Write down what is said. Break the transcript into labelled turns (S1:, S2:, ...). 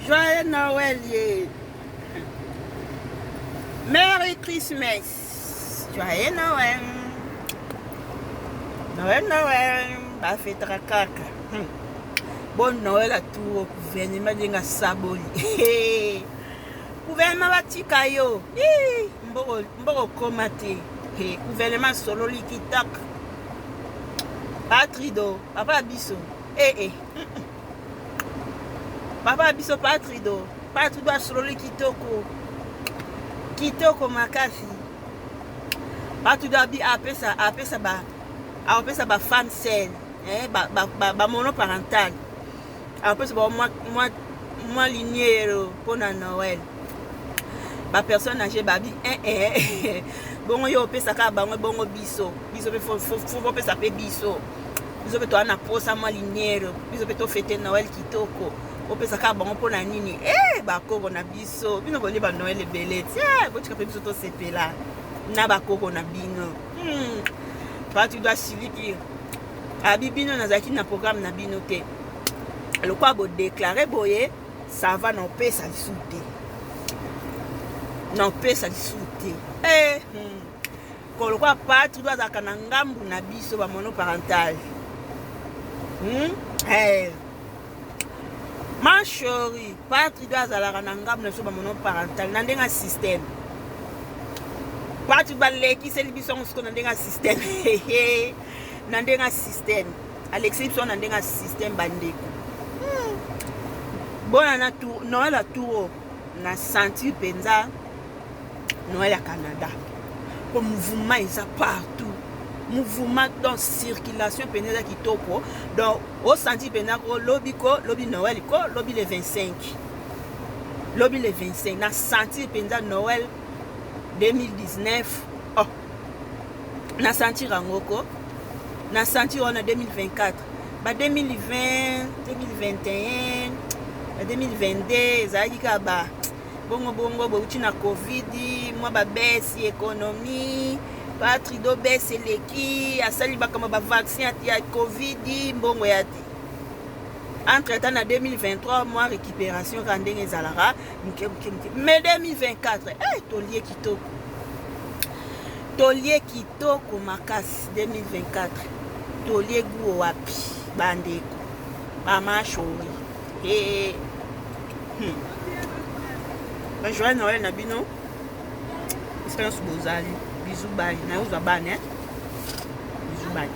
S1: Joyeux Noël ye. Merry Christmas. Joyeux Noël. Noël Noël bafetaka kaka. Bon Noël à tout gouvernement ndenge asaboli. Gouvernement batika yo. Mboko mboko koma te. Gouvernement sololi kitaka. Patrido, papa biso. Eh eh. Papa biso Patrido. Patrido asololi kitoko. Kitoko makasi. Patrido abi apesa apesa ba apesa ba femme seule, eh ba ba ba, ba monoparental. Apesa ba mwa mwa mwa liniero mpona Noël. Ba personne âgée babi eh eh. Bongo yo opesaka bango bongo biso. Biso pe fo fo fo opesa pe biso. Biso pe toza na posa mwa liniero. Biso pe tofete Noël kitoko. Opesaka bango mpona nini? Eh bakoko na biso. Bino bolie ba Noël ebele. Tiens, botika pe biso tosepela na bakoko na bino. Patu doit siliki. Abi bino nazalaki na programme na bino te. Lokwa bo déclarer boye, ça va na opesa lisusu te. Na opesa lisusu te. Eh, Kolokwa patri do azalaka na ngambu na biso ba monoparental. Eh. Ma chérie, patri do azalaka na ngambu na biso ba monoparental na ndenge ya système. Patri balekiseli biso yango sikoyo na ndenge ya système. Na ndenge ya système. Alekiseli biso na ndenge ya système bandeko. Bona na tour, Noël à tour na sentir penza Noël ya Canada. Po mouvement eza partout. Mouvement donc circulation penza eza kitoko. Donc o sentir penza ko lobi ko lobi Noël ko lobi le 25. Lobi le 25 na sentir penza Noël 2019. Oh. Na sentir yango ko. Na sentir wana 2024. Ba 2020, 2021, ba 2022 ezalaki kaka ba bongo bongo bouti na covid, mwa ba baisse économie, Patrido baisse eleki, asali bakambo ba vaccin ya covid, mbongo ya te. Entre temps na 2023 mwa récupération kaka ndenge ezalaka moke moke moke. Mais 2024, eh tolie kitoko. Tolie kitoko makasi 2024. Tolie guo wapi bandeko. Ba mashori. Eh. Ba joyeux Noël na bino. Esika nyonso bozali. Bisous bye. Nayo ozwa bana, eh. Bisous bye.